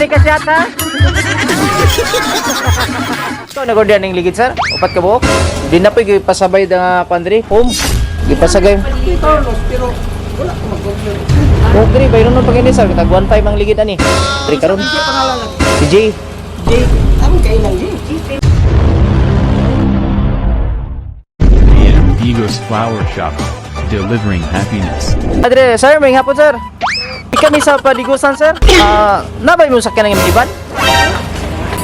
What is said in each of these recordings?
Ready ka siya, ha? Ikaw nag-order ning ligid, sir? Upat ka buok? Di na po pasabay da nga pandri, home. Gipasagay. Carlos, pero wala ko mag-order. Oh, diri bayron nun pag ini, sir, tag 15 ang ligid ani. Diri karon. Siya pangalan na Si Jay. J. Ang kailang J. The Amigos Flower Shop, delivering happiness. Adre, sir, may hapon, sir. Di kami sa paligusan, sir. Ah, nabay mo sakyan ng minivan?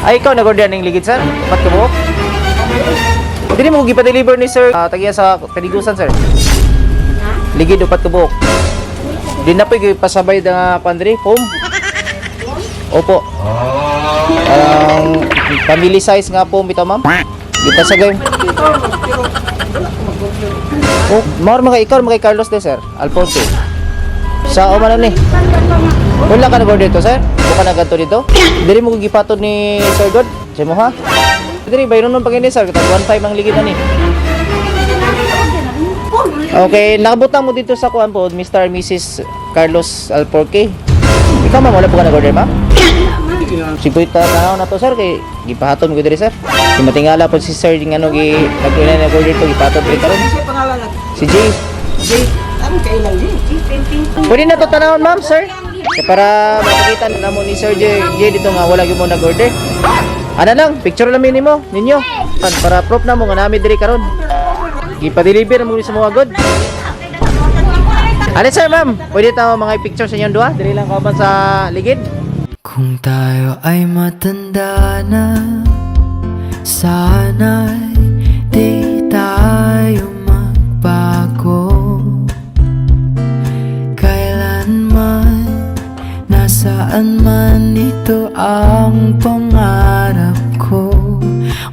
Ay, ikaw nag-order ning ligid, sir? Upat ka buok? Dili mo gipa-deliver ni sir, tagiya sa paligusan, sir. Ligid upat ka buok. Di na po pasabay da nga pandri, home. Opo. Ang family size nga po bitaw, ma'am. Gipasagay. Carlos, pero wala ko mag-order. Oh, more mga ikaw, mga kay Carlos de, sir. Alfonso. Sa o man ni. Wala ka nag-order dito, sir? Wala ka nagkanto dito? Diri mo gipatod ni Sir God. Sa mo ha? Diri bayron nun pag ini, sir. Tag 15 ang ligid ani. Okay, nakabutang mo dito sa kuan po, Mr. and Mrs. Carlos Alporque. Ikaw, ma'am, wala po ka nag-order, ma'am? Si Puy tanaw na to, sir, kay gipahaton ko diri, sir. Si matingala po si sir yung ano gi nag nag-order to gipahatod diri karon. Siya pangalan na Si Jay. J. Ang kailang J. Pwede na to tanawon, ma'am, sir. Kaya para makikita na mo ni Sir J, J dito nga wala gyud mo nag-order. Ano lang, picture lang nimo, ninyo. Para proof na mo nga nami diri karon. Gipa-deliver mo sa mga good. Ano, sir, ma'am? Pwede ta mga picture sa inyong duha? Diri lang kauban sa ligid. Kung tayo ay matanda na, sana'y di tayo magbago. Kailanman, nasaan man, ito ang pangarap ko.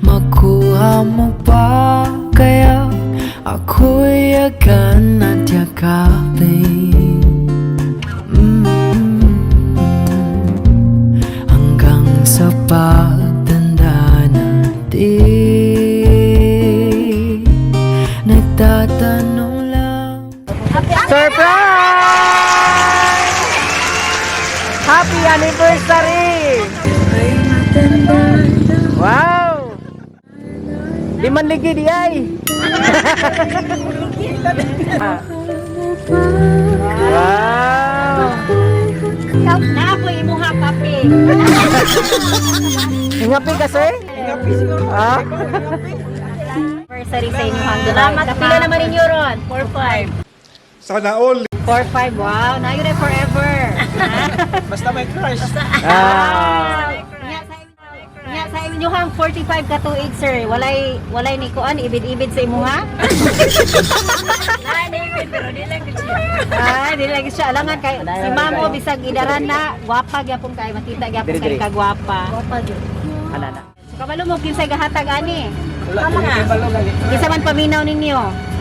Makuha mo pa kaya ako'y agan at yakapin hanggang sa pagtanda natin. Nagtatanong lang. Surprise! Happy anniversary! Wow! Liman ligi di ay. Wow! Na ako imuha kape. Hingapi ka, sir? Hingapi siguro. Ah? Anniversary sa inyo hang. Salamat. Kapila naman ninyo ron. 4-5. Sana all. 4-5. Wow, na yun ay forever. Basta may crush. Ah. Nya sa inyo hang 45 ka tuig, sir. Walay ni kuan ibid-ibid sa imuha. Ah, di lang siya. Alangan kay si mamo bisag idaran na gwapa gyapon kay makita gyapon Diri, kay diri. kagwapa. Ana na. So kabalo mo kinsay gahatag ani. Wala ko kabalo gani. Kinsa man paminaw ninyo?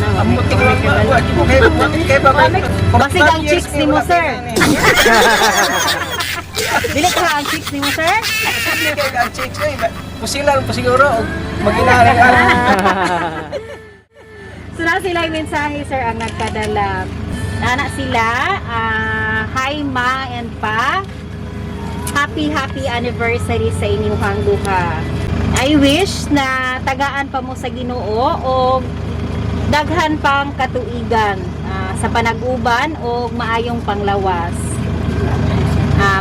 Ang puti ko lang, wala ko kayo, wala kayo ba? Basig ang chicks nimo, sir. Dili ka ang chicks nimo, sir? Hindi kayo ang chicks eh. Pusilan po siguro o maginahan ka. So na sila yung mensahe, sir, ang nagpadala. Ana sila, hi ma and pa. Happy, happy anniversary sa inyong duha. I wish na tagaan pa mo sa Ginoo o daghan pang katuigan sa panag-uban o maayong panglawas.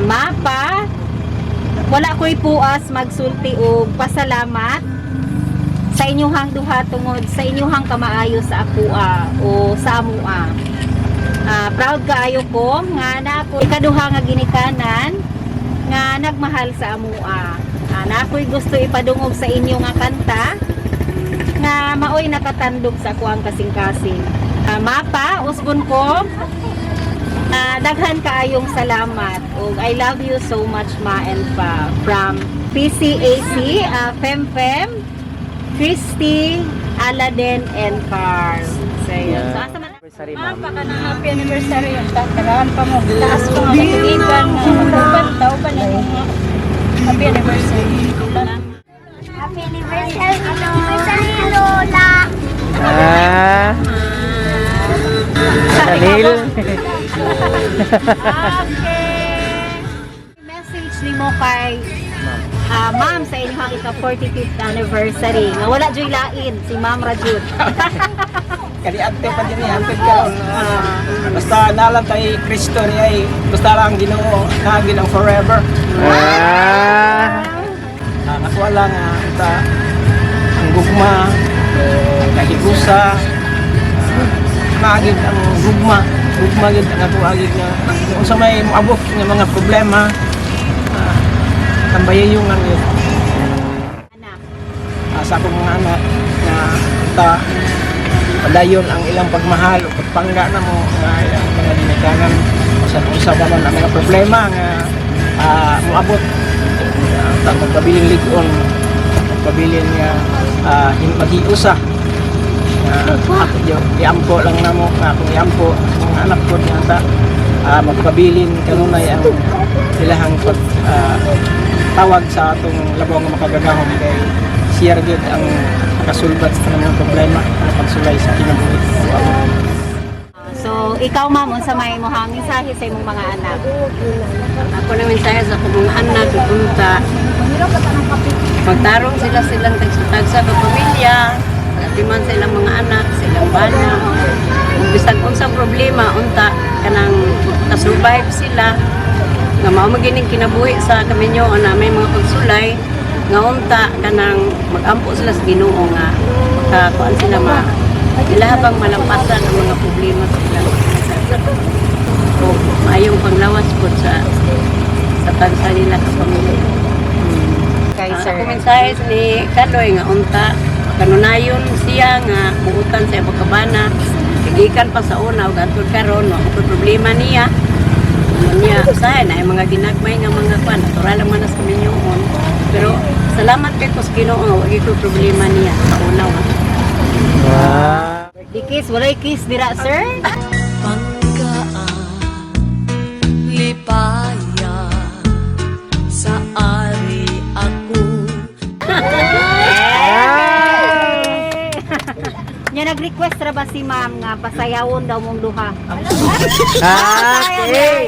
Ma, pa, wala ko'y puas magsulti og pasalamat sa inyong duha tungod sa inyong kamaayo sa akoa o sa amua. Proud kaayo ko nga na ako ikaduha nga ginikanan nga nagmahal sa amua. Na ako'y gusto ipadungog sa inyo nga kanta nga maoy nakatandog sa akuang kasing-kasing. Mapa, usbon ko. Daghan kaayong salamat ug I love you so much, ma and pa, from PCAC, Femfem, Christy, Aladdin, and Carl. So, yun. So, asa man? Anniversary, ma'am. Baka na happy anniversary yung tagaan pa mo. Taas ko nga katuigan. Uban, tauban na yung happy anniversary. Happy anniversary, anniversary, Lola. Ah. Daniel. Okay. Message nimo kay ma'am sa inyong ika 45th anniversary? Nga wala joy lain si Ma'am Rajud. Kani ante pa din eh, antod karon. Basta nalang tay Kristo ni ay basta lang ang Ginoo, naagin ang forever. Nakuha lang ta ang gugma, kahigusa, maagid ang gugma, gugma gid ang ako agid nga kung sa may moabot nga mga problema, tambayayungan yun. Anak. Sa akong mga anak nga ta padayon ang ilang pagmahal o pagpangga na mo nga ilang mga ginikanan sa unsa ba man ang mga problema nga moabot, ta magpabiling lig-on, magpabilin nga maghiusa nga ako iampo lang namo nga akong iampo sa mga anak ko nga ta magpabilin kanunay ang ilahang pag tawag sa atong labaw nga makagagahom kay siya ra gyud ang makasulbat sa mga problema ang pagsulay sa kinabuhi. So, ikaw ma'am, unsa may imong mensahe sa imong mga anak? Ako na mensahe sa akong mga anak, unta. Magtarong sila silang tagsa-tagsa ka pamilya, atiman sa ilang mga anak, sa ilang bana. Kung bisag unsang problema, unta kanang kasurvive sila. Nga mao magining kinabuhi sa kaminyo na may mga pagsulay nga unta kanang magampo sila sa Ginoo nga makakuan sila ma ila bang malampasan ang mga problema sa ilang o maayong panglawas po sa tagsa nila sa pamilya. Kay Ang sir. ako mensahe ni Kaloy nga unta kanunayon siya nga buutan sa iyang pagkabana gikan pa sa una ug antud karon wa ko problema niya. Ano niya usahay na mga ginagmay nga mga kwan, natural lang man na sa minyoon, pero salamat kay ko sa Ginoo nga wa gyud ko'y problema niya sa una wa. Birthday kiss, walay kiss dira sir. Pangkaan lipaya sa ari ako. Nya nag-request ra ba si ma'am nga pasayawon daw mong duha? Okay.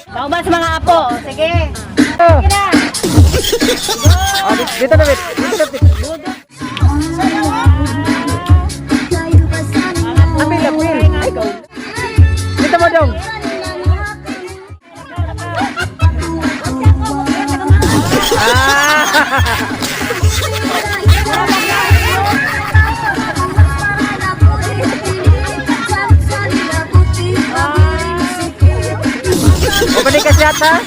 Kauban sa mga apo. Sige. Sige na. Oh, dito na, bit. Dito na, bit. Apil, apil. Ay, ikaw. Dito mo dong. Open ka siya, ha?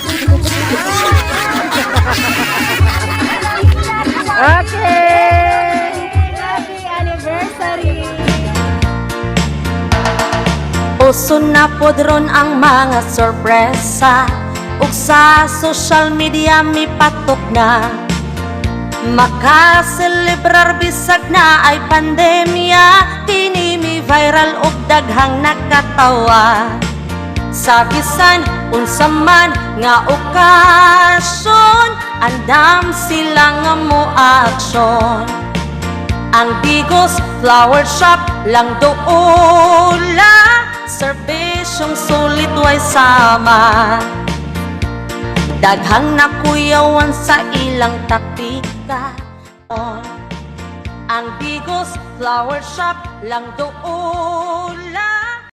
Okay. Happy anniversary. Uso na pod ron ang mga sorpresa ug sa social media mipatok na. Makaselebrar bisag na ay pandemya, kini mi viral ug daghang nakatawa. Sa bisan unsa man nga okasyon, andam sila nga mo aksyon. Ang Digos Flower Shop lang doula, serbisyong sulit way sama. Daghang nakuyawan sa ilang taktika. Ang Digos Flower Shop lang doula.